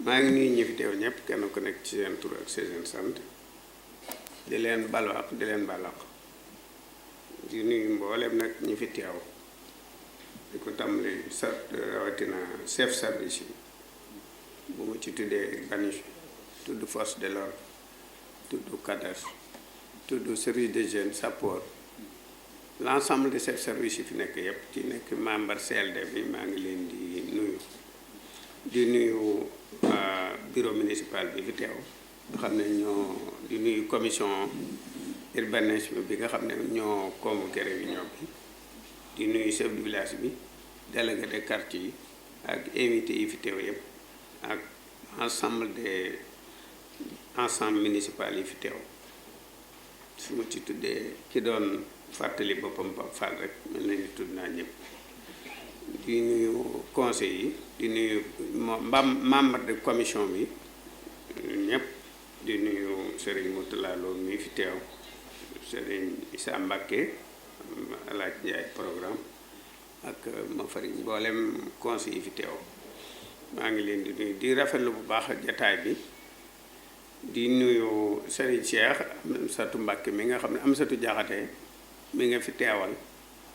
maa ngi nuyu ñi fi teew ñëpp kenn ku nekk ci seen tur ak seen sant di leen balu ak di leen balaq di nuyu mboolem nag ñi fi teew di ko tàmbali rawatina chef service yi bu mu ci tuddee BANIF tudd force de l'ordre tudd CADAS tudd service des jeunes sapeurs l'ensemble de chefs service yi fi nekk yëpp ci nekk membre CLD bi maa ngi leen di nuyu bureau municipal bi fi teew nga xam ne ñoo di nuyu commission urbanisme bi nga xam ne ñoo convoqué réunion bi di nuyu chef de village bi délégué de quartier yi ak invité yi fi teew yëpp ak ensemble municipal yi fi teew su ma ci tuddee ki doon fàttali boppam Pape Fall rek mel na ni tudd naa ñëpp di nuyu conseil yi di nuyu membre de commission bi ñëpp di nuyu Serigne Moutala Lo mi fi teew Serigne Issa Mbacké Alaaj Njaay programme ak ma fari mboolem conseil yi fi teew maa ngi leen di nuyu di rafetlu bu baax jataay bi di nuyu Serigne Cheikh Amsatou Mbacké mi nga xam ne Amsatou Jaxate mi nga fi teewal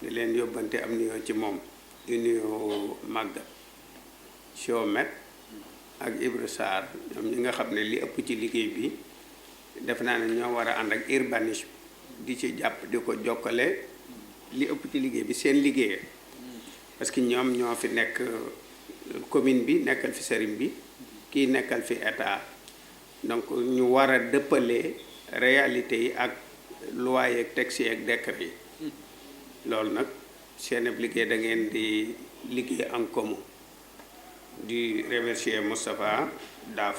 di leen yóbbante am nuyoo ci moom di nuyu Maga Chomet ak Ibra Sarr ñoom ñi nga xam ne li ëpp ci liggéey bi def naa ne ñoo war a ànd ak urbanisme di ci jàpp di ko jokkale li ëpp ci liggéey bi seen liggéey parce que ñoom ñoo fi nekk commune bi nekkal fi sëriñ bi kii nekkal fi état donc ñu war a dëppale réalité yi ak loi yeeg texte yeeg décret yi loolu nag seen liggéey da ngeen di liggéey en commun di remercier Moustapha Daf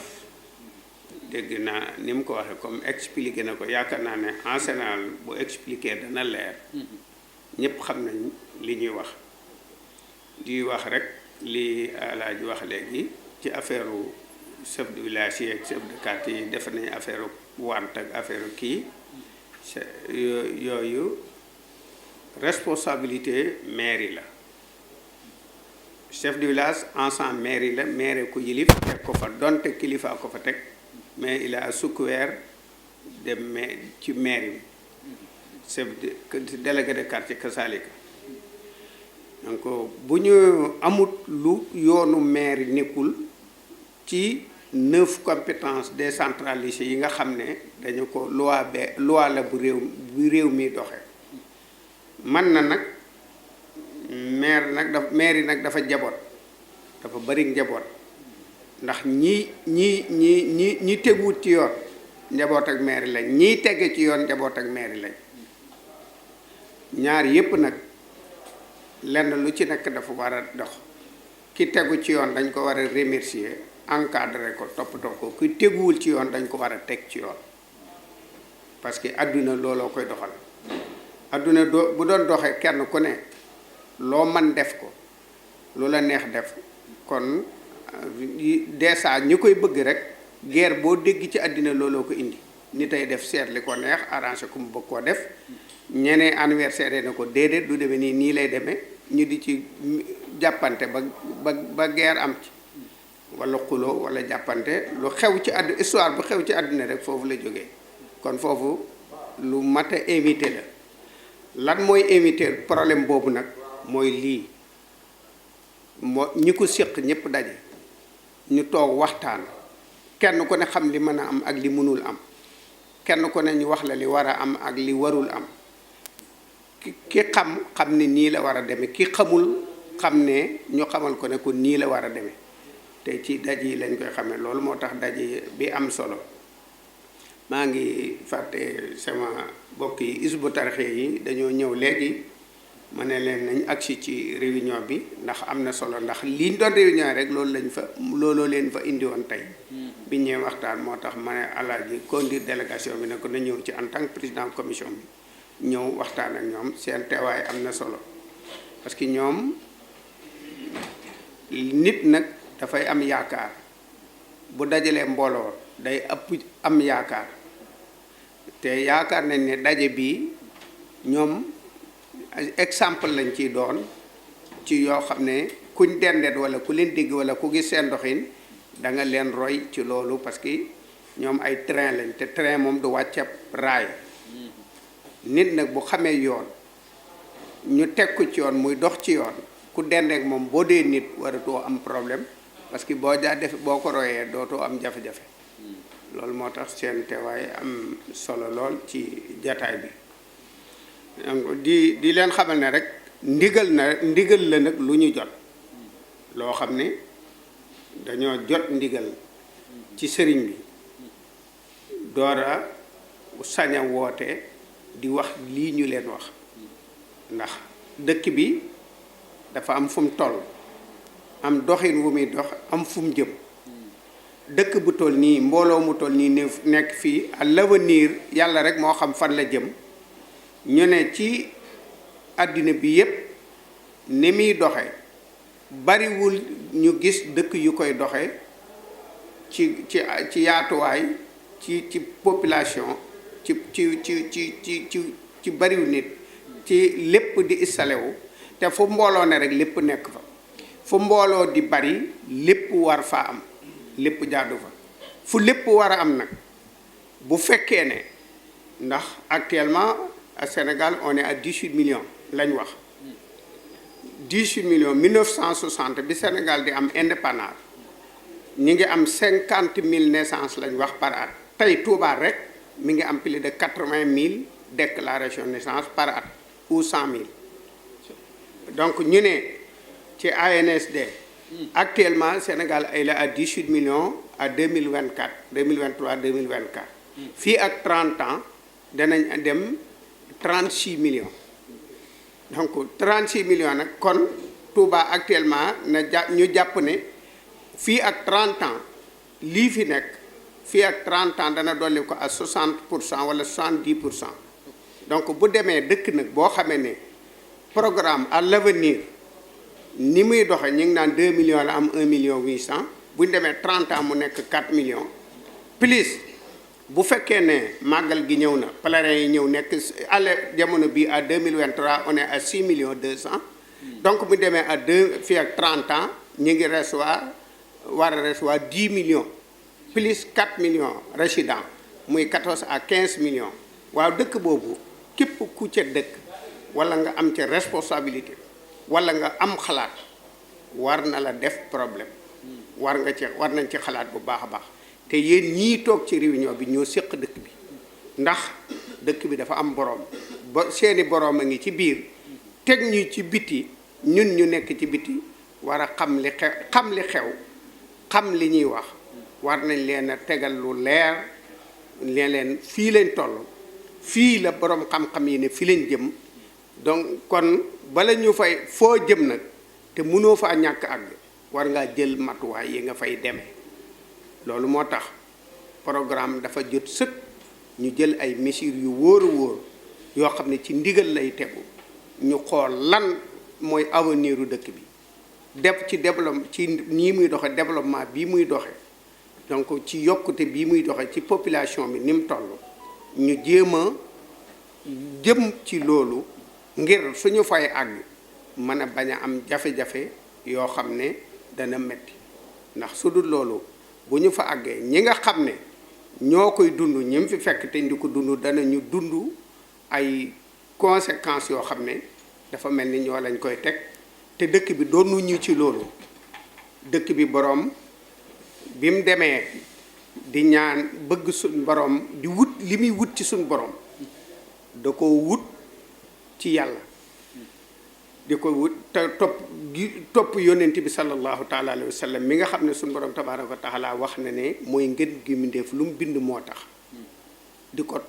dégg naa ni mu ko waxee comme expliqué na ko yaakaar naa ne en général bu expliqué dana leer ñëpp xam nañ li ñuy wax di wax rek li Alaaji wax léegi ci affaire chef de village yi ak chef de quartier yi def nañ affaire want ak affaire kii yooyu responsabilité mairie la chef de village ensemble mairie la maire ku yilif teg ko fa donte kilifa ko fa teg mais il a soucouvert de ci mairie chef de délégué de quartier kasalika donc bu ñu amut lu yoonu maire nekkul ci 9 compétences décentralisées yi nga xam ne dañu ko loi la bu réew mi doxe man na nag maire yi nag dafa jaboot dafa bari njaboot ndax ñi teguwut ci yoon njaboot ak maire lañ ñiy tege ci yoon njaboot ak maire lañ ñaar yépp nag lenn lu ci nekk dafa war a dox ki tegu ci yoon dañ ko war a remercier encadré ko toppatoo ko ki teguwul ci yoon dañ ko war a teg ci yoon parce que àdduna looloo koy doxal àdduna bu doon doxee kenn ku ne loo man def ko lu la neex def kon déjà ñi koy bëgg rek guerre boo dégg ci àddina looloo ko indi ni tey def seet li ko neex arrangé ku mu bëgg koo def ñeneen anniversaire na ko déedéet du demee nii lay demee ñu di ci jàppante ba guerre am ci wala xuloo wala jàppante lu xew ci àdduna histoire bu xew ci àddina rek foofu la jógee kon foofu lu mat a éviter la lan mooy éviter problème boobu nag mooy lii ñi ko séq ñëpp daje ñu toog waxtaan kenn ku ne xam li mën a am ak li mënul am kenn ku ne ñu wax la li war a am ak li warul am ki xam ne nii la war a demee ki xamul xam ne ñu xamal ko ne ko nii la war a demee te ci daj yi lañ koy xamee loolu moo tax daje bi am solo maa ngi fàtte sama bokk yi isbu tarxe yi dañoo ñëw léegi ma ne leen nañ agsi ci réunion bi ndax am na solo ndax liñ doon réunion rek looloo leen fa indi woon tey bi ñëwee waxtaan moo tax ma ne Alaaji conduire délégation bi ne ko na ñëw ci en tant que président commission bi ñëw waxtaan ak ñoom seen teewaay am na solo parce que ñoom nit nag dafay am yaakaar bu dajalee mbooloo day ëpp am yaakaar te yaakaar nañ ne daje bi ñoom exemple lañ ciy doon ci yoo xam ne kuñ dendet wala ku leen dégg wala ku gis seen doxin da nga leen roy ci loolu parce que ñoom ay train lañ te train moom du wàccab raay nit nag bu xamee yoon ñu teg ko ci yoon muy dox ci yoon ku dendeek moom boo dee nit waratoo am problème parce que boo boo ko royee dootoo am jafe-jafe loolu moo tax seen teewaay am solo lool ci jataay bi donc di leen xamal ne rek ndigal la nag lu ñu jot loo xam ne dañoo jot ndigal ci sëriñ bi doora sañ a woote di wax lii ñu leen wax ndax dëkk bi dafa am fu mu toll am doxin wu muy dox am fu mu jëm dëkk bu toll nii mbooloo mu toll nii nekk fii à l'avenir yàlla rek moo xam fan la jëm ñu ne ci àddina bi yépp ni muy doxe bariwul ñu gis dëkk yu koy doxe ci yaatuwaay ci population ci bariwul nit ci lépp di installé wu te fu mbooloo ne rek lépp nekk fa fu mbooloo di bari lépp war faa am lépp jaadu fa fu lépp war a am nag bu fekkee ne ndax actuellement à Sénégal on est à 18 millions lañ wax 18 millions 1960 bi Sénégal di am indépendance ñi ngi am 50 000 naissances lañ wax par at tey Touba rek mi ngi am plus de 80 000 déclarations de naissance par at ou 100 000 donc ñu ne ci ANSD actuellement Sénégal il est à 18 millions à 2024 2023 2024 fii ak 30 ans danañ dem 36 millions donc 36 millions nag kon Touba actuellement ñu jàpp ne fii ak 30 ans lii fi nekk fii ak 30 ans dana dolli ko à 60% wala 70%. Donc bu demee dëkk nag boo xamee ne programme à l'avenir ni muy doxe ñu ngi naan 2 millions la am 1 million 800 bu ñu demee 30 ans mu nekk 4 millions plus bu fekkee ne màggal gi ñëw na pèlerins yi ñëw nekk ale jamono bi à 2023 on est à 6 millions 200 donc bu demee à 2 fii ak 30 ans ñu ngi war a recevoir 10 millions plus 4 millions résidents muy 14 à 15 millions waaw dëkk boobu képp ku ca dëkk wala nga am ca responsabilité wala nga am xalaat war na la def problème war nañ ci xalaat bu baax a baax te yéen ñii toog ci réunion bi ñoo séq dëkk bi ndax dëkk bi dafa am borom ba seeni borom a ngi ci biir teg ñu ci biti ñun ñu nekk ci biti war a xam li xew xam li ñuy wax war nañ leen a tegal lu leer leen fii lañ toll fii la borom xam-xam yi ne fii lañ jëm donc kon bala ñu fay foo jëm nag te mënoo faa ñàkk àgg war ngaa jël matuwaay yi nga fay demee loolu moo tax programme dafa jot sëkk ñu jël ay mesures yu wóor a wóor yoo xam ne ci ndigal lay tegu ñu xool lan mooy avenir u dëkk bi def ci développement ci nii muy doxe développement bii muy doxe donc ci yokkute bii muy doxe ci population bi ni mu toll ñu jéem a jëm ci loolu ngir suñu fay àgg mën a bañ a am jafe-jafe yoo xam ne dana metti ndax su dul loolu bu ñu fa àggee ñi nga xam ne ñoo koy dund ñi mu fi fekk te di ko dund dana ñu dund ay conséquences yoo xam ne dafa mel ni ñoo lañ koy teg te dëkk bi doonu ñu ci loolu dëkk bi boroom bi mu demee di ñaan bëgg suñ boroom di wut li muy wut ci suñ boroom da ko wut ci yàlla di ko wut te topp yonent bi sallallahu taala alayhi wa sallam mi nga xam ne suñ boroom tabaaraka wa taala wax na ne mooy ngën gi mu def lu mu bind moo tax di ko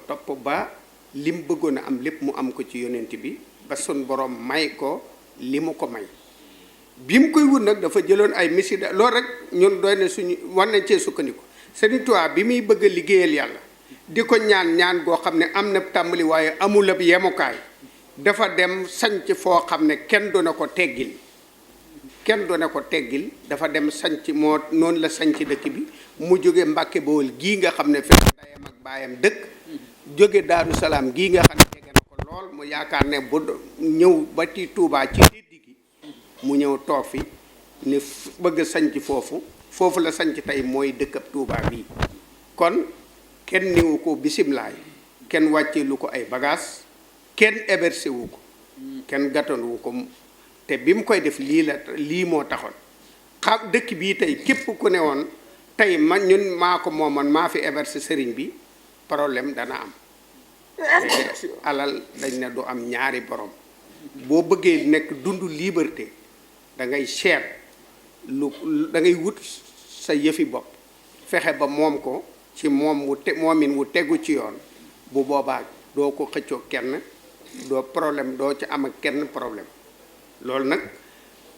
topp ba li mu bëggoon a am lépp mu am ko ci yonent bi ba suñ boroom may ko li mu ko may bi mu koy wut nag dafa jëloon ay misida loolu rek ñun doy na suñu war nañ cee sukkandiku Sëriñ Tuubaa bi muy bëgg a liggéeyal yàlla di ko ñaan goo xam ne am na tàmbali waaye amul ab yemukaay dafa dem sanc foo xam ne kenn du na ko teggil dafa dem sanc moo noonu la sanc dëkk bi mu jóge Mbàkke Bawol gii nga xam ne fekk ndeyam ak baayam dëkk jóge Daaru Salaam gii nga xam ne jege na ko lool mu yaakaar ne bu ñëw ba ci Tuubaa ci déddi gi mu ñëw toog fi ne bëgg sanc foofu la sanc tey mooy dëkkab Touba bii kon kenn niwu ko bisimilaay kenn wàcce lu ko ay bagages kenn hébergé wu ko kenn gàttandu ko te bi mu koy def lii moo taxoon xam dëkk bii tey képp ku ne woon tey ñun maa ko moomoon maa fi hébergé sëriñ bi problème dana am alal dañ ne du am ñaari borom boo bëggee nekk dund liberté da ngay seet da ngay wut sa yëfi bopp fexe ba moom ko ci moomin wu tegu ci yoon bu boobaa doo ko xëccoo kenn doo problème doo ci am ak kenn problème loolu nag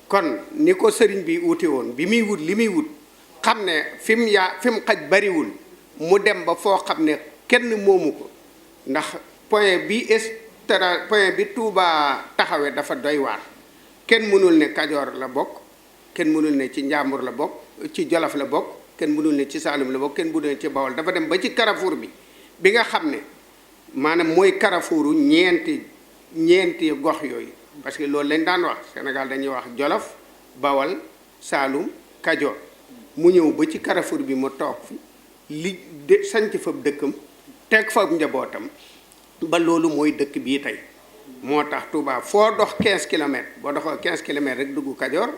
kon ni ko sëriñ bi wuti woon bi muy wut li muy wut xam ne fi mu xaj bariwul mu dem ba foo xam ne kenn moomu ko ndax point bi Touba taxawee dafa doy waar kenn mënul ne Kajoor la bokk kenn mënul ne ci Njàmbur la bokk ci Jolof la bokk kenn mënul ne ci Saalum la bokk kenn mënul ne ci Bawol dafa dem ba ci Carrefour bi nga xam ne maanaam mooy Carrefouru ñeenti gox yooyu parce que loolu lañ daan wax Sénégal dañuy wax Jolof Bawol Saalum Kajoor mu ñëw ba ci Carrefour bi mu toog fi sanc fa dëkkam teg fa njabootam ba loolu mooy dëkk bii tey moo tax Touba foo dox 15 kilomètres boo doxee 15 kilomètres rek dugg Kajoor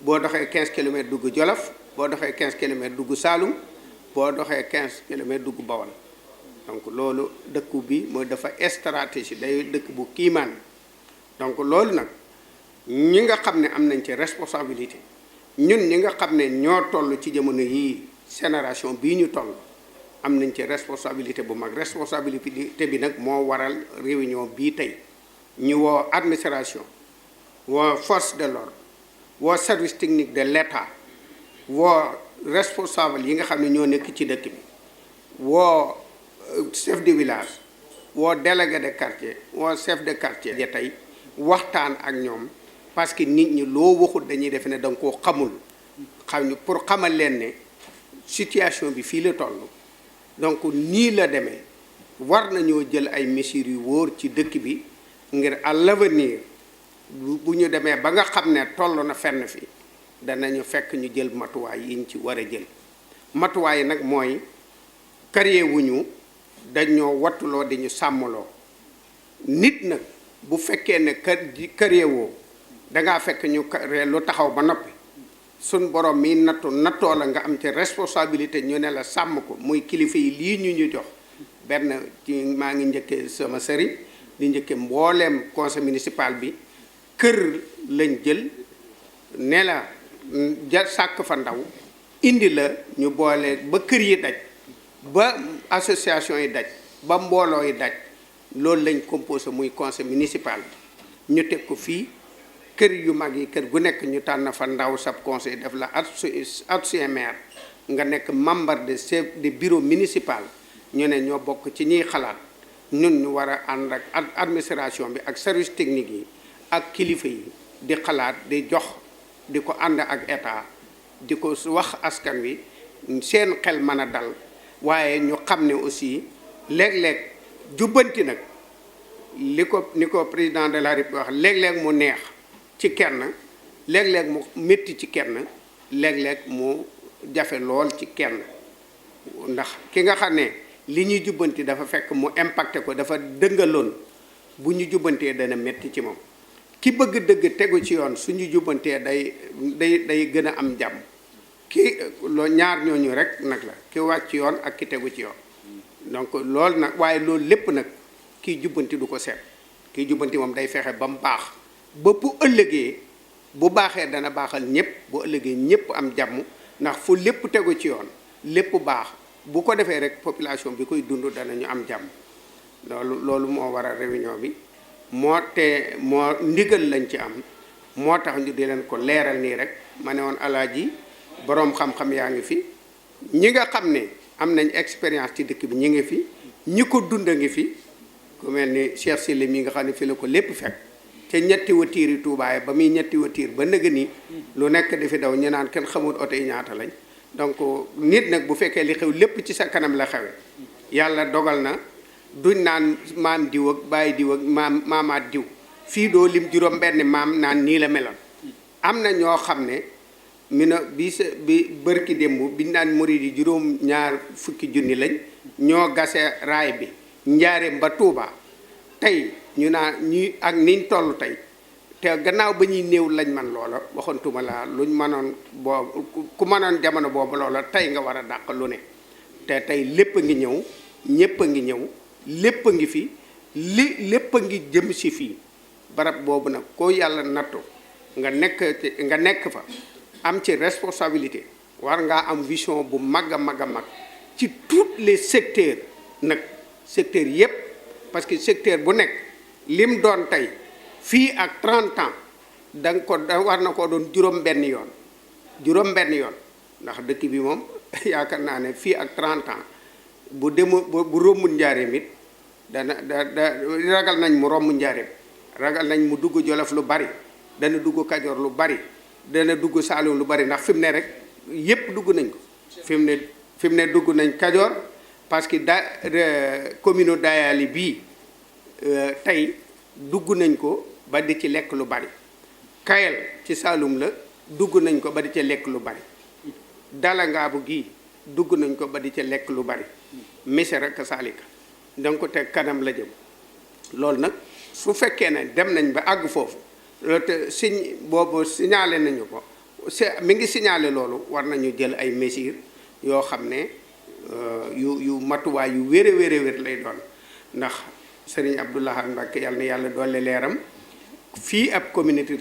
boo doxee 15 kilomètres dugg Jolof boo doxee 15 kilomètres dugg Saalum boo doxee 15 kilomètres dugg Bawol donc loolu dëkku bi mooy dafa stratégie day dëkk bu kiimaan donc loolu nag ñi nga xam ne am nañ ci responsabilité ñun ñi nga xam ne ñoo toll ci jamono yii génération bii ñu toll am nañ ci responsabilité bu mag responsabilité bi nag moo waral réunion bii tey ñu woo administration woo force de l'ordre woo service technique de l'État woo responsable yi nga xam ne ñoo nekk ci dëkk bi woo chef de village woo délégué de quartier woo chef de quartier ja tey waxtaan ak ñoom parce que nit ñi loo waxul dañuy defe ne da nga koo xamul xam ñu pour xamal leen ne situation bi fii la toll donc nii la demee war nañoo jël ay mesures yu wóor ci dëkk bi ngir à l'avenir bu ñu demee ba nga xam ne toll na fenn fi danañu fekk ñu jël matuwaay yi ñu ci war a jël matuwaay yi nag mooy carrière wuñu dañoo wattuloo di ñu sàmmaloo nit nag bu fekkee ne carrière woo dangaa fekk ñu lu taxaw ba noppi suñ borom mi nattoo la nga am ci responsabilité ñu ne la sàmm ko muy kilifa yi lii ñu jox benn ci maa ngi njëkke sama sëriñ di njëkke mbooleem conseil municipal bi kër lañ jël ne la sàkk fa ndaw indi la ñu boole ba kër yi daj ba association yi daj ba mbooloo yi daj loolu lañ composé muy conseil municipal bi ñu teg ko fii kër yu mag yi kër gu nekk ñu tànn fa ndaw sab conseil def la adjoint maire nga nekk membre de chef de bureau municipal ñu ne ñoo bokk ci ñiy xalaat ñun ñu war a ànd ak administration bi ak service technique yi ak kilifa yi di xalaat di jox di ko ànd ak état di ko wax askan wi seen xel mën a dal waaye ñu xam ne aussi léeg-léeg jubbanti nag ni ko président de la République wax léeg-léeg mu neex ci kenn léeg-léeg mu métti ci kenn léeg-léeg mu jafe lool ci kenn ndax ki nga xam ne li ñuy jubbanti dafa fekk mu impacté ko dafa dëngaloon bu ñu jubbantee dana métti ci moom ki bëgg dëgg tegu ci yoon suñu jubbantee day gën a am jàmm ki loo ñaar ñooñu rek nag la ki wàcc ci yoon ak ki tegu ci yoon donc loolu nag waaye loolu lépp nag kiy jubbanti du ko seet kiy jubbanti moom day fexe ba mu baax ba bu ëllëgee bu baaxee dana baaxal ñëpp bu ëllëgee ñëpp am jàmm ndax fu lépp tegu ci yoon lépp baax bu ko defee rek population bi koy dund danañu am jàmm loolu moo waral réunion bi moo ndigal lañ ci am moo tax ñu di leen ko leeral nii rek ma ne woon alaaji boroom xam-xam yaa ngi fi ñi nga xam ne am nañ expérience ci dëkk bi ñi ngi fi ñi ko dund a ngi fi ku mel ni Cheikh Sylla mi nga xam ne fi la ko lépp fekk te ñetti watiir yi Tuubaa ba muy ñetti watiir ba nëga ni lu nekk di fi daw ñu naan kenn xamul oto yi ñaata lañ donc nit nag bu fekkee li xew lépp ci sa kanam la xewe yàlla dogal na duñ naan maam diw ak bàyyi diw ak maamaat diw fii doo lim juróom benn maam naan nii la meloon am na ñoo xam ne bi bërki démb biñ naan murid yi juróom ñaar fukki junni lañ ñoo gase raay bi njaareem ba Touba tey ñu naa ñi ak niñ toll tey te gannaaw ba ñuy néew lañ man loola waxantuma la luñ mënoon boobu ku mënoon jamono boobu loola tey nga war a dàq lu ne te tey lépp a ngi ñëw ñépp a ngi ñëw lépp a ngi fi lépp a ngi jëm si fii barab boobu nag ko yàlla nattu nga nekk fa am ci responsabilité war ngaa am vision bu mag a mag a mag ci tous les secteurs nag secteurs yépp parce que secteur bu nekk lim doon tey fii ak 30 ans war na ko doon juróom-benn yoon ndax dëkk bi moom yaakaar naa ne fii ak 30 ans bu rombul njaareem it da ragal nañ mu romb njaareem ragal nañ mu dugg Jolof lu bari dana dugg Kajoor lu bari dana dugg Saalum lu bari ndax fi mu ne rek yépp dugg nañ ko fi mu ne dugg nañ Kajoor parce que commune Dayali bii tey dugg nañ ko ba di ci lekk lu bari Kayel ci Saalum la dugg nañ ko ba di ci lekk lu bari Dalangaabu gii dugg nañ ko ba di ci lekk lu bari Missirah ak Salika donc te kanam la jëm loolu nag su fekkee ne dem nañ ba àgg foofu loolu te boobu signalé nañu ko mi ngi signalé loolu war nañu jël ay mesures yoo xam ne yu matuwaay yu wér lay doon ndax Serigne Abdou Lahad Mbacké yàlla na yàlla doole leeram fii ab communauté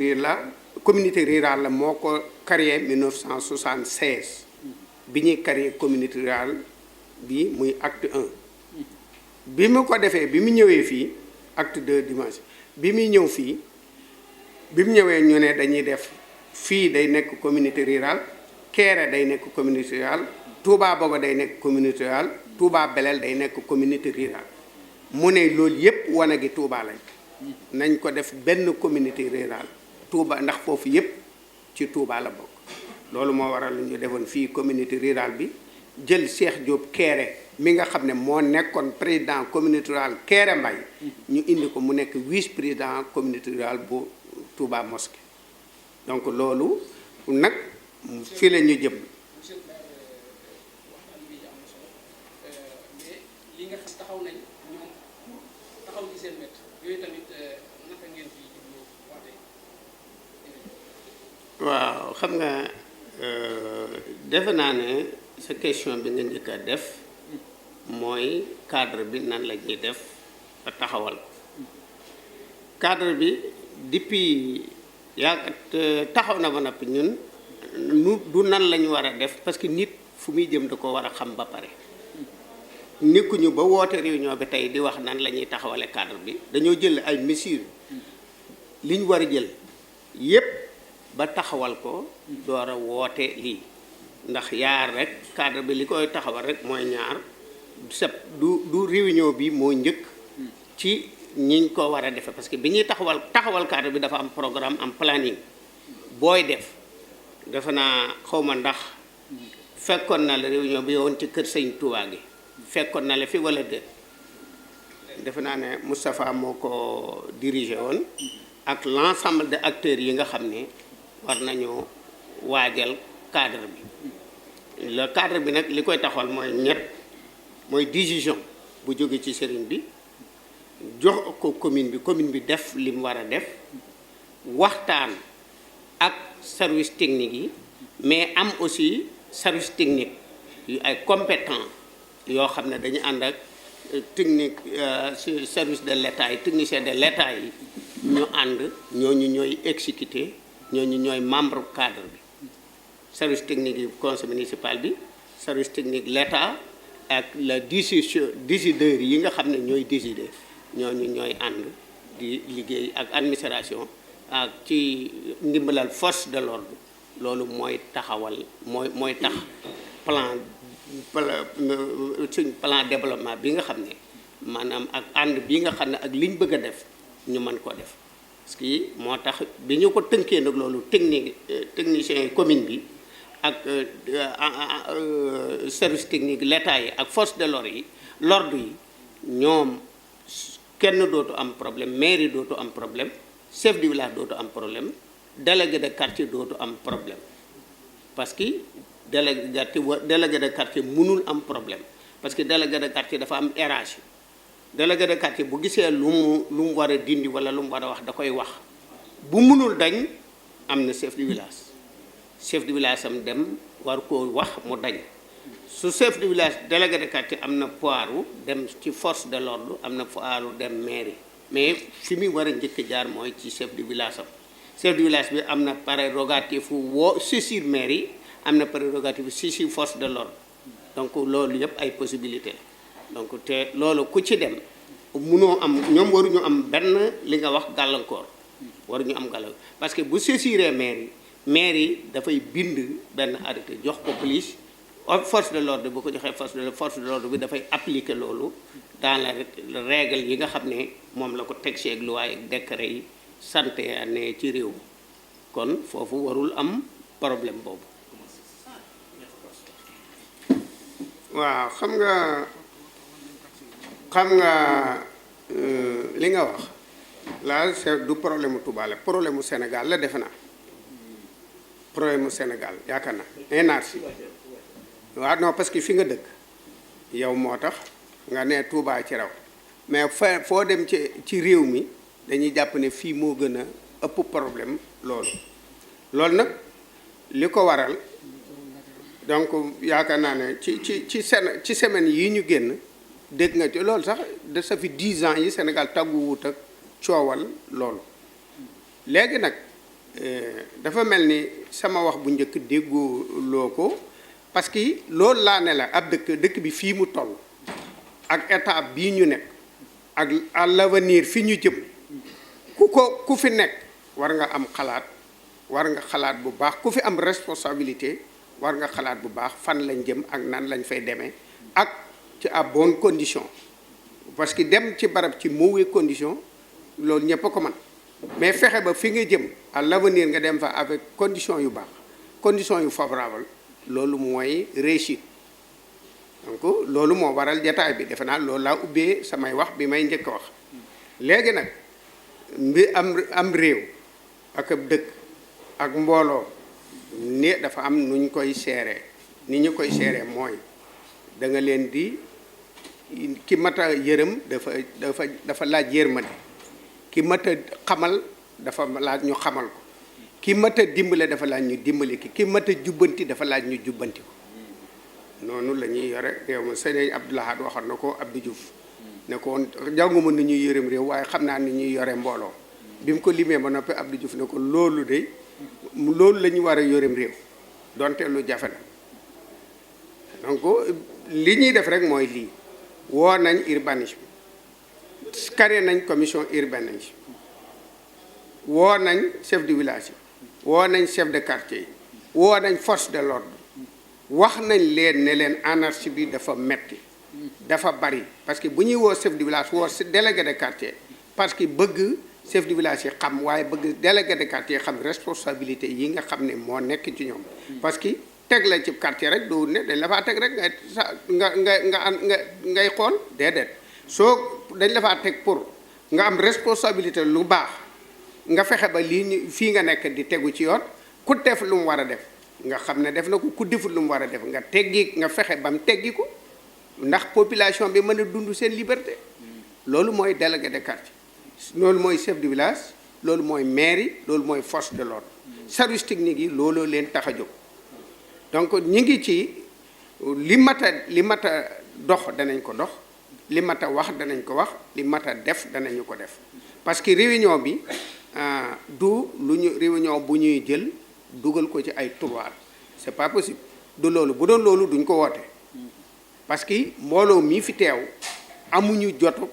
rurale la moo ko créé 1976 bi ñuy créé communauté rurale bi muy acte 1 bi mu ko defee bi mu ñëwee fii acte 2 dimanche bi muy ñëw fii bi mu ñëwee ñu ne dañuy def fii day nekk communauté rurale Kéré day nekk communauté rurale Touba Bogo day nekk communauté rurale Touba Belel day nekk communauté rurale mu ne loolu yépp wana gi Touba lañ nañ ko def benn communauté rurale Touba ndax foofu yépp ci Touba la bokk loolu moo waral ñu defoon fii communauté rurale bi jël Cheikh Diop Kéré mi nga xam ne moo nekkoon président communauté rurale Kéré Mbay ñu indi ko mu nekk vice président communauté rurale bu Touba Mosquée donc loolu nag fii la ñu jëm. waaw xam nga defe naa ne sa question bi nga njëkk a def mooy cadre bi nan la ñuy def ba taxawal ko cadre bi depuis taxaw na ba noppi ñun du nan la ñu war a def parce que nit fu muy jëm da ko war a xam ba pare nekkuñu ba woote réunion bi tey di wax nan la ñuy taxawale cadre bi dañoo jël ay mesures li ñu war a jël yépp ba taxawal ko door a woote lii ndax yaar rek cadre bi li koy taxawal rek mooy ñaar du réunion bi moo njëkk ci ñiñ ko war a defe parce que bi ñuy taxawal cadre bi dafa am programme am planning booy def defe naa xawma ndax fekkoon na la réunion bi woon ci kër Sëñ Touba gi fekkoon na la fi wala déet defe naa ne Moustapha moo ko dirigé woon ak l'ensemble de acteurs yi nga xam ne war nañoo waajal cadre bi le cadre bi nag li koy taxawal mooy mooy décision bu jóge ci sëriñ bi jox ko commune bi def li mu war a def waxtaan ak service technique yi mais am aussi service technique yu ay compétent yoo xam ne dañu ànd ak technique service de l'État yi technicien de l'État yi ñu ànd ñooñu ñooy exécuter ñooñu ñooy membre cadre bi service technique yi conseil municipal bi service technique l'État ak la décideurs yi nga xam ne ñooy décider ñooñu ñooy ànd di liggéey ak administration ak ci ndimbalal force de l'ordre loolu mooy taxawal mooy tax plan développement bi nga xam ne maanaam ak ànd bi nga xam ne ak liñ bëgg a def ñu mën koo def parce que moo tax bi ñu ko tënkee nag loolu technicien commune bi ak service technique l'État yi ak force de l'ordre yi ñoom kenn dootu am problème mairie dootu am problème chef du village dootu am problème délégué de quartier dootu am problème parce que délégué de quartier mënul am problème parce que délégué de quartier dafa am RH délégué de quartier bu gisee lu mu war a dindi wala lu mu war a wax da koy wax bu mënul dañ am na chef du village am dem war koo wax mu dañ su chef du village délégué de quartier am na pouvoiru dem ci force de l'ordre am na pouvoiru dem mairie mais fi mu war a njëkk jaar mooy ci chef du village am chef du village bi am na prérogative woo saisir mairie am na prérogative saisir force de l'ordre donc loolu yëpp ay possibilité donc te loolu ku ci dem munoo am ñoom waruñu am benn li nga wax gàllankoor waruñu am gàllankoor parce que bu saisiree mairie dafay bind benn arrêté jox ko police force de l'ordre bu ko joxee force de l'ordre bi dafay appliquer loolu dans la règle yi nga xam ne moom la ko texte ak loi ak décret yi santé ne ci réew mi kon foofu warul am problème boobu. waaw xam nga li nga wax là c'est du problème mu Touba la problème mu Sénégal la defe naa problème mu Sénégal yaakaar naa énargie waaw non parce que fi nga dëkk yow moo tax nga ne Touba ci raw mais foo dem ci réew mi dañuy jàpp ne fii moo gën a ëpp problème loolu nag li ko waral donc yaakaar naa ne ci semaine yi ñu génn dégg nga ci loolu sax de ça fait 10 ans yi Sénégal tàgguwut ak coowal loolu léegi nag dafa mel ni sama wax bu njëkk dégguloo ko parce que loolu laa ne la ab dëkk bi fii mu toll ak état bii ñu nekk ak à l'avenir fi ñu jëm ku fi nekk war nga am xalaat war nga xalaat bu baax ku fi am responsabilité war nga xalaat bu baax fan lañ jëm ak nan lañ fay demee ak ci à bonne condition parce que dem ci barab ci mauvaise condition loolu ñëpp a ko man mais fexe ba fi nga jëm à l'avenir nga dem fa avec condition yu baax condition yu favorable loolu mooy réussite donc loolu moo waral jataay bi defe naa loolu laa ubbee samay wax bi may njëkk wax léegi nag mbi am réew ak ab dëkk ak mbooloo ni dafa am nu ñu koy seeree ni ñu koy seeree mooy da nga leen di ki mat a yërëm dafa laaj yërmande ki mat a xamal dafa laaj ñu xamal ko ki mat a dimbale dafa laaj ñu dimbali ki mat a jubbanti dafa laaj ñu jubbanti ko noonu la ñuy yore réew ma sëñ Abdou Lahad waxoon na ko Abdou Diouf ne ko woon jànguma ni ñuy yërëm réew waaye xam naa ni ñuy yore mbooloo bi mu ko limee ba noppi Abdou Diouf ne ko loolu la ñu war a yërëm réew donte lu jafe la donc li ñuy def rek mooy lii woo nañ urbanisme créé nañ commission urbanisme woo nañ chef de village yi woo nañ chef de quartier yi woo nañ force de l'ordre wax nañ leen ne leen anarchie bi dafa metti dafa bari parce que bu ñuy woo chef de village woo délégué de quartier parce que bëgg chef de village yi xam waaye bëgg délégué de quartier xam responsabilité yi nga xam ne moo nekk ci ñoom parce que teg la ci quartier rek doo ne dañ la faa teg rek ngay xool déedéet soo dañ la faa teg pour nga am responsabilité lu baax nga fexe ba lii fii nga nekk di tegu ci yoon ku def lu mu war a def nga xam ne def na ko ku deful lu mu war a def nga fexe ba mu teggi ko ndax population bi mën a dund seen liberté loolu mooy délégué de quartier loolu mooy chef de village loolu mooy mairie loolu mooy force de l'ordre service technique yi looloo leen tax a jóg donc ñi ngi ci li mat a dox danañ ko dox li mat a wax danañ ko wax li mat a def danañu ko def parce que réunion bi réunion bu ñuy jël dugal ko ci ay tiroir c'est pas possible du loolu bu doon loolu duñ ko woote parce que mbooloo mii fi teew amuñu jotu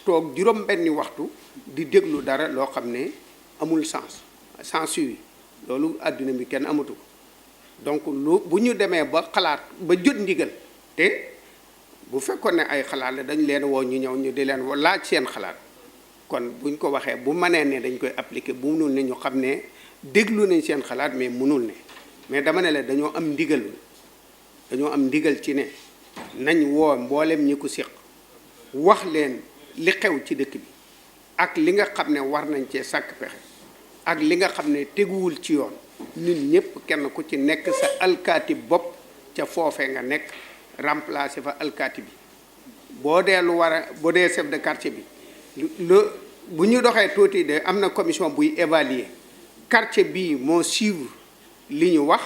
toog juróom-benni waxtu di déglu dara loo xam ne amul sens suivi loolu àdduna bi kenn amatu ko donc bu ñu demee ba xalaat ba jot ndigal te bu fekkoon ne ay xalaat la dañ leen woo ñu ñëw ñu di leen laaj seen xalaat kon buñ ko waxee bu mënee ne dañ koy appliquer bu mënul ne ñu xam ne déglu nañ seen xalaat mais mënul ne mais dama ne la dañoo am ndigal ci ne nañ woo mboolem ñi ko séq wax leen li xew ci dëkk bi ak li nga xam ne war nañ cee sàkk pexe ak li nga xam ne teguwul ci yoon ñun ñëpp kenn ku ci nekk sa alkaati bopp ca foofe nga nekk remplacer fa alkaati bi boo dee lu war a boo dee chef de quartier bi bu ñu doxee tuuti de am na commission buy évaluer quartier bii moo suivre li ñu wax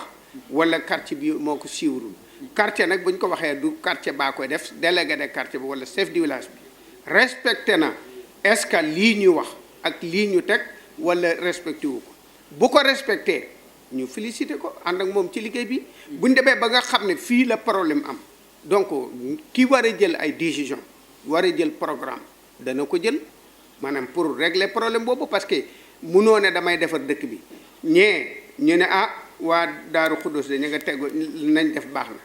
wala quartier bi moo ko suivre quartier nag bu ñu ko waxee du quartier baa koy def délégué de quartier bi wala chef du village bi respecté na est-ce que lii ñu wax ak lii ñu teg wala respecté wu ko bu ko respecté ñu félicité ko ànd ak moom ci liggéey bi bu ñu demee ba nga xam ne fii la problème am donc ki war a jël ay décision war a jël programme dana ko jël maanaam pour régler problème boobu parce que munoo ne damay defar dëkk bi ñu ne ah waa Daaru Xuddus de ña nga tegu nañ def baax na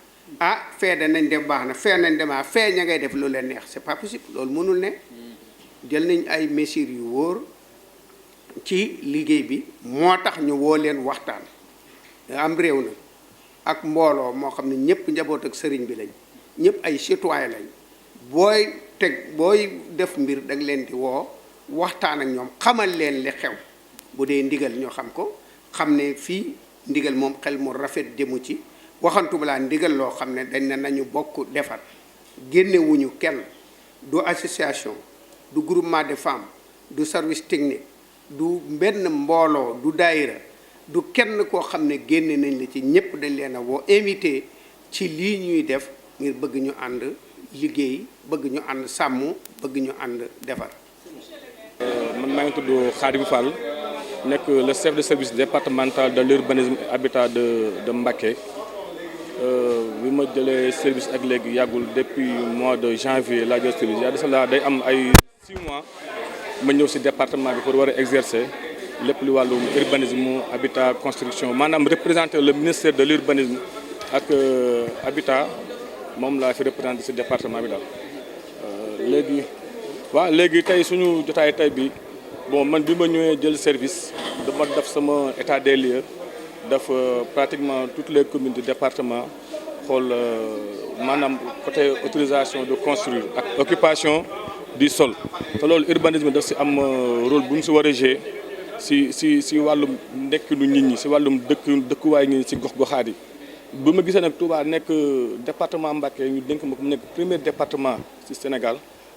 ah fee de nañ def baax na fee nañ demaa fee ña ngay def lu leen neex c'est pas possible loolu mënul ne jël nañ ay mesures yu wóor ci liggéey bi moo tax ñu woo leen waxtaan am réew na ak mbooloo moo xam ne ñëpp njaboot ak sëriñ bi lañ ñëpp ay citoyen lañ booy def mbir da nga leen di woo waxtaan ak ñoom xamal leen li xew bu dee ndigal ñoo xam ko xam ne fii ndigal moom xel mu rafet jëmu ci waxantuma laa ndigal loo xam ne dañ ne nañu bokk defar génnewuñu kenn du association du groupement de femmes du service technique du benn mbooloo du daayira du kenn koo xam ne génne nañ la ci ñëpp dañ leen a woo invité ci lii ñuy def ngir bëgg ñu ànd liggéey bëgg ñu ànd sàmm bëgg ñu ànd defar. man maa ngi tudd Khadim Fall nekk le chef de service départemental de l'urbanisme et habitat de Mbacké bi ma jëlee service ak léegi yàggul depuis mois de janvier laa jël service yaa de cela day am ay 6 mois ma ñëw ci département bi pour war a exercer lépp lu wàllum urbanisme habitat construction maanaam représenter le ministère de l'urbanisme ak habitat moom laa fi représenté ci département bi daal léegi tey suñu jotaay tey bi bon man bi ma ñëwee jël service dama def sama état des lieux def pratiquement toutes les communes du département xool maanaam côté autorisation de construire ak occupation du sol te loolu urbanisme daf ci am rôle bu mu ci war a jouer ci wàllum nekkinu nit ñi ci wàllum dëkkuwaay ñi ci gox-goxaat yi bu ma gisee nag Touba nekk département Mbacké ñu dénk ma ko mu nekk premier département ci Sénégal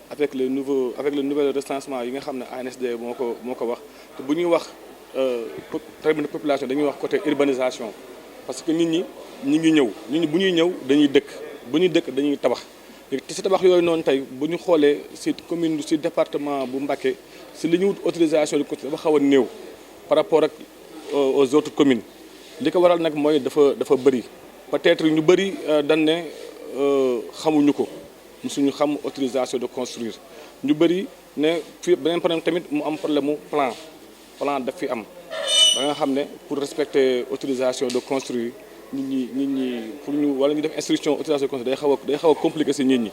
avec le nouvel recensement yi nga xam ne ANSD moo ko wax te bu ñuy wax terme de population dañuy wax côté urbanisation parce que nit ñi ngi ñëw bu ñuy ñëw dañuy dëkk bu ñuy dëkk dañuy tabax te ci tabax yooyu noonu tey bu ñu xoolee ci commune ci département bu Mbacké ci li ñu wut autorisation de construire dafa xaw a néew par rapport ak aux autres communes li ko waral nag mooy dafa bëri peut-être ñu bëri dañ ne xamuñu ko musuñu xam autorisation de construire ñu bëri ne fii beneen problème tamit mu am problème mu plan daf fi am ba nga xam ne pour respecter autorisation de construire nit ñi pour ñu wala ñu def instruction autorisation de construire day xaw a compliqué ci nit ñi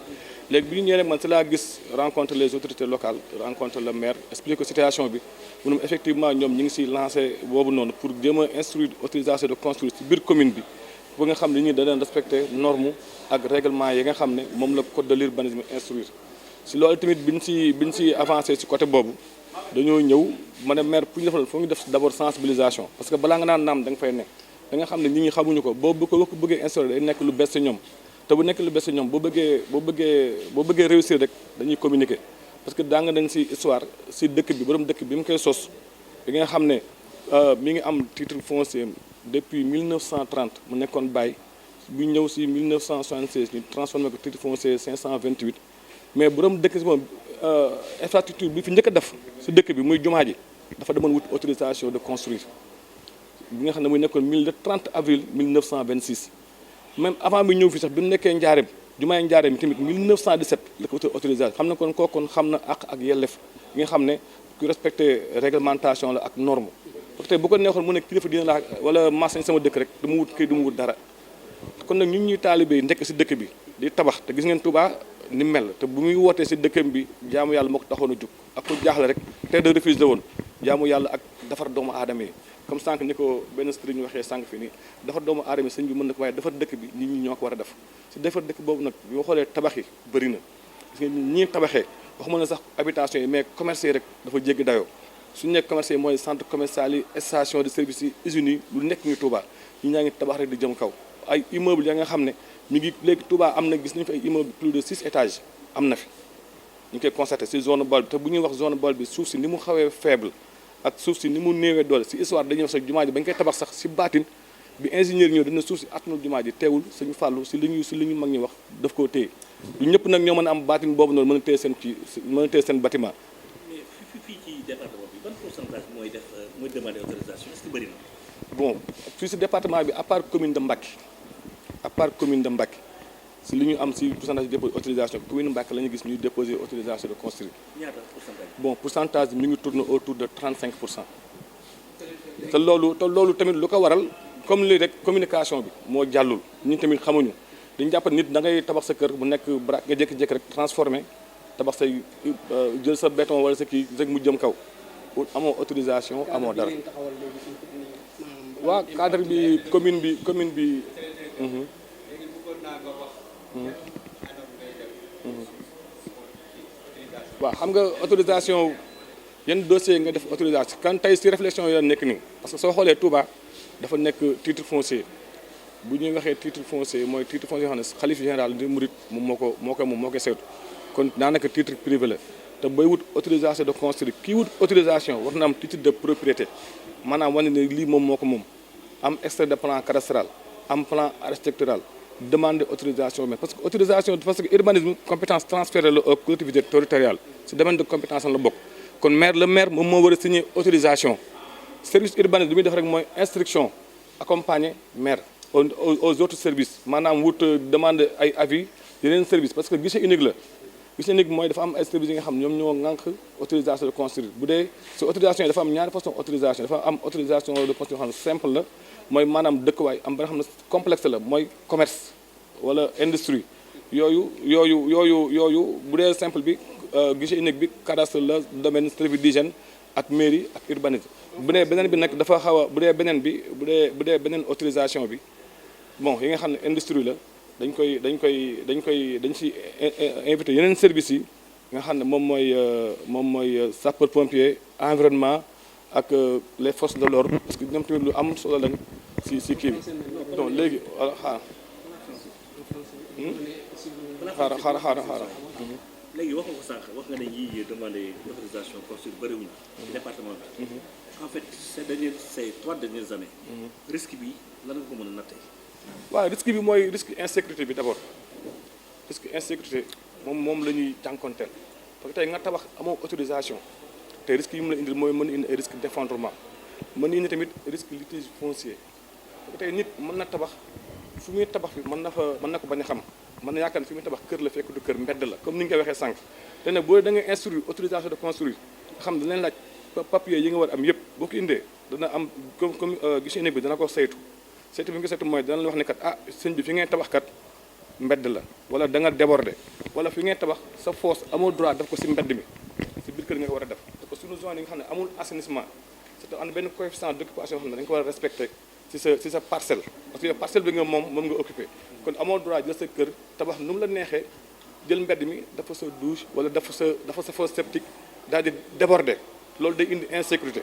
léegi bi ñu ñëwee man ci laa gis rencontre les autorités locales rencontre le maire expliquer ko situation bi mu ne effectivement ñoom ñi ngi ci lancé boobu noonu pour jéem a instruire autorisation de construire ci biir commune bi ba nga xam ne ñi da leen respecter norme ak règlement yi nga xam ne moom la code de l'urbanisme instruire ci loolu tamit biñ ci avancé ci côté boobu dañoo ñëw ma ne maire pour ñu defal foog ñu def d'abord sensibilisation parce que balaa nga naan naam da nga fay ne da nga xam ne nit ñi xamuñu ko boo ko bëggee instauré day nekk lu bees ci ñoom te bu nekk lu bees ci ñoom boo bëggee réussir rek dañuy communiquer parce que daa nga dañ ci histoire ci dëkk bi borom dëkk bi mu koy sos bi nga xam ne mi ngi am titre foncier depuis 1930 mu nekkoon Baye bu ñëw ci 1976 ñu transformé ko titre foncier 528 mais borom dëkk ci moom infrastructure bi fi njëkk a def ci dëkk bi muy jumaa ji dafa demoon wut autorisation de construire bi nga xam ne muy nekkoon le 30 avril 1926 même avant bi ñëw fi sax bi mu nekkee Njaareem jumaay Njaareem tamit 1917 la ko autorisation xam ne kon xam na ak yelleef yi nga xam ne ku respecté réglementation la ak norme parce que bu ko neexoon mu ne kilifa dina la wala marché sama dëkk rek du mu wut dara kon nag ñun ñuy taalibe yi nekk ci dëkk bi di tabax te gis ngeen Touba ni mel te bu muy wootee ci dëkkam bi jaamu yàlla moo ko taxoon a jóg ak ko jaaxle rek te de refuge la woon jaamu yàlla ak defar doomu aadama yi comme sànq ni ko benn sëriñ ñu waxee sànq fi nii defar doomu aadama yi sëñ bi mën na ko waaye defar dëkk bi nit ñi ñoo ko war a def ci defar dëkk boobu nag yoo xoolee tabax yi bëri na gis nga ñi tabaxee waxuma na sax habitation yi mais commerce yi rek dafa jéggi dayoo suñu nekk commerce yi mooy centre commercial yi station de service yi usines yi lu nekk ñu Touba ñu ñaa ngi tabax rek di jëm kaw ay immeuble ya nga xam ne mi ngi léegi Touba am na gis nañu fi ay immeuble plus de 6 étages am na fi ñu koy constaté si zone Baol bi te bu ñuy wax zone Baol bi suuf si ni mu xawee faible ak suuf si ni mu néewee doole si histoire dañuy wax sax jumaa ji bañ koy tabax sax si baatin bi ingénieur ñëw dina suuf si attanul jumaa ji teewul Sëñ Fàllu si li ñu mag ñi wax daf koo téye du ñëpp nag ñoo mën a am baatin boobu noonu mën a téye seen bâtiment. mais fii ci département bi ban pourcentage mooy demander autorisation est-ce que bëri na. bon fii si département bi à part commune de Mbacké si li ñu am si pourcentage de dépôt autorisation commune Mbacké la ñu gis ñuy déposer autorisation de construire. ñaata pourcentage. bon pourcentage bi mi ngi tourne autour de 35%. te loolu tamit lu ko waral comme lii rek communication bi moo jàllul ñun tamit xamuñu dañu jàpp nit da ngay tabax sa kër bu nekk baraak nga jékki-jékki rek transformé tabax say jël sa béton wala sa kii rek mu jëm kaw amoo autorisation amoo dara. waa cadre bi commune bi. waaw xam nga autorisation yenn dossier nga def autorisation kan tey si réflexion yi la nekk nii parce que soo xoolee Touba dafa nekk titre foncier bu ñuy waxee titre foncier mooy titre foncier yoo xam ne xalif général di murit moom moo ko saytu kon daanaka titre privé la te bay wut autorisation de construire kii wut autorisation war na am titre de propriété maanaam wane ne lii moom moo ko moom am extrait de plan cadastral am plan architectural demander autorisation mais parce que urbanisme compétence transférée la aux collectivités territoriales si domaine de compétence la bokk kon le maire moom moo war a signer autorisation service urbanisme li muy def rek mooy instruction accompagner maire aux autres services maanaam wut demande ay avis yeneen service parce que guichet unique la guichet unique mooy dafa am ay services yi nga xam ñoom ñoo ŋànk autorisation de construire bu dee si autorisation yi dafa am ñaari façon autorisation dafa am autorisation de construire xam ne simple la mooy maanaam dëkkuwaay am ba nga xam ne complexe la mooy commerce wala industrie yooyu bu dee simple bi guichet unique bi cadastre la domaine service d'hygiène ak mairie ak urbanisme bu dee beneen bi nag dafa xaw a bu dee beneen autorisation bi bon yi nga xam ne industrie la dañ ci invité yeneen services yi nga xam ne moom mooy sapeur pompier environnement ak les forces de l'ordre parce que ñoom tamit lu am solo lañ si kii bi donc léegi xaaral léegi wax nga ko sànq wax nga ne ñii demandé autorisation construire bëriwuñu ci département bi. En fait ces 3 dernières années. risque bi lan nga ko mën a nattee. waaw risque bi mooy risque insécurité bi d'abord risque insécurité moom la ñuy jànkonteel parce que tey nga tabax amoo autorisation te risque yi mu la indil mooy mën a indi ay risque d'effondrement mën na indi tamit risque litige foncier parce que tey nit mën na tabax fu muy tabax bi mën na ko bañ a xam mën na yaakaar ne fi muy tabax kër la fekk du kër mbedd la comme ni nga ko waxee sànq te nag boo da ngay instruire autorisation de construire nga xam dana leen laaj papier yi nga war am yëpp boo ko indee dana am comme guichet unique bi dana ko saytu bi nga saytu mooy dana la wax ne kat sëñ bi fi ngay tabax kat mbedd la wala da nga déborder wala fi ngay tabax sa fosse amoo droit def ko si mbedd mi si biir kër nga ko war a def parce que suñu zone yi nga xam ne amul assainissement c'est am na benn coefficient d'occupation xam ne dañu ko war a respecter si sa parcelle parce que parcelle bi nga moom nga occupé kon amoo droit jël sa kër tabax nu mu la neexee jël mbedd mi dafa sa douche wala dafa sa fosse septique daal di déborder loolu day indi insécurité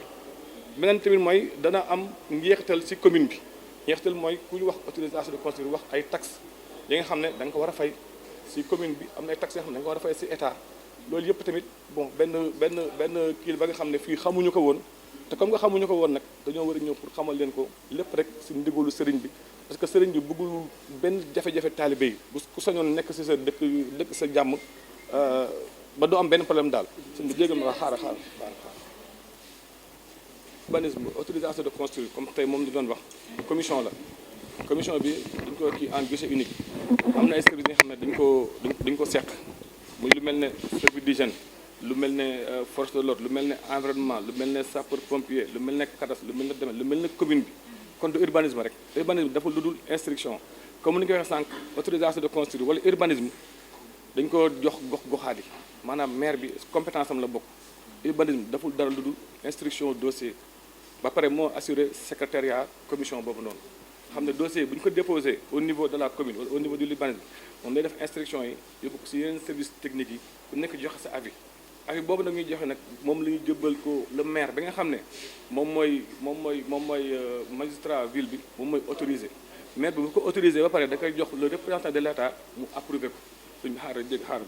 beneen tamit mooy dana am njeexital si commune bi njeexital mooy ku ñu wax autorisation de construire wax ay taxes yi nga xam ne da nga ko war a fay si commune bi am na ay taxes yoo xam ne da nga ko war a fay si état loolu yëpp tamit bon benn kii ba nga xam ne fii xamuñu ko woon te comme nga xamuñu ko woon nag dañoo war a ñëw pour xamal leen ko lépp rek si ndigalu sëriñ bi parce que sëriñ bi bëggul benn jafe-jafe taalibe yi bu ku sañoon nekk si sa dëkk sa jàmm ba doo am benn problème daal sëñ bi jégal ma xaaral urbanisme autorisation de construire comme tey moom di doon wax commission la commission bi dañ ko kii en guichet unique am na ay services yi nga xam ne dañ ko seq muy lu mel ne service d'hygiène lu mel ne force de l'ordre lu mel ne environnement lu mel ne sapeur pompier lu mel ne cadastre lu mel ne domaine lu mel ne commune bi kon du urbanisme rek urbanisme dafa lu dul instruction comme ni nga ko waxee sànq autorisation de construire wala urbanisme dañ ko jox goxaat yi maanaam maire bi compétence am la bokk urbanisme daful dara lu dul instruction dossier ba pare moo assuré secrétariat commission boobu noonu xam ne dossier bu ñu ko déposé au niveau de la commune wala au niveau de l'urbanisme moom day def instruction yi yóbbu ko si yeneen service technique yi ku nekk joxe sa avis boobu nag ñuy joxe nag moom la ñu jëbbal ko le maire bi nga xam ne moom mooy magistrat ville bi moom mooy autorisé maire bi bu ko autorisé ba pare da koy jox le représentant de l'État mu approuvé ko suñu xaar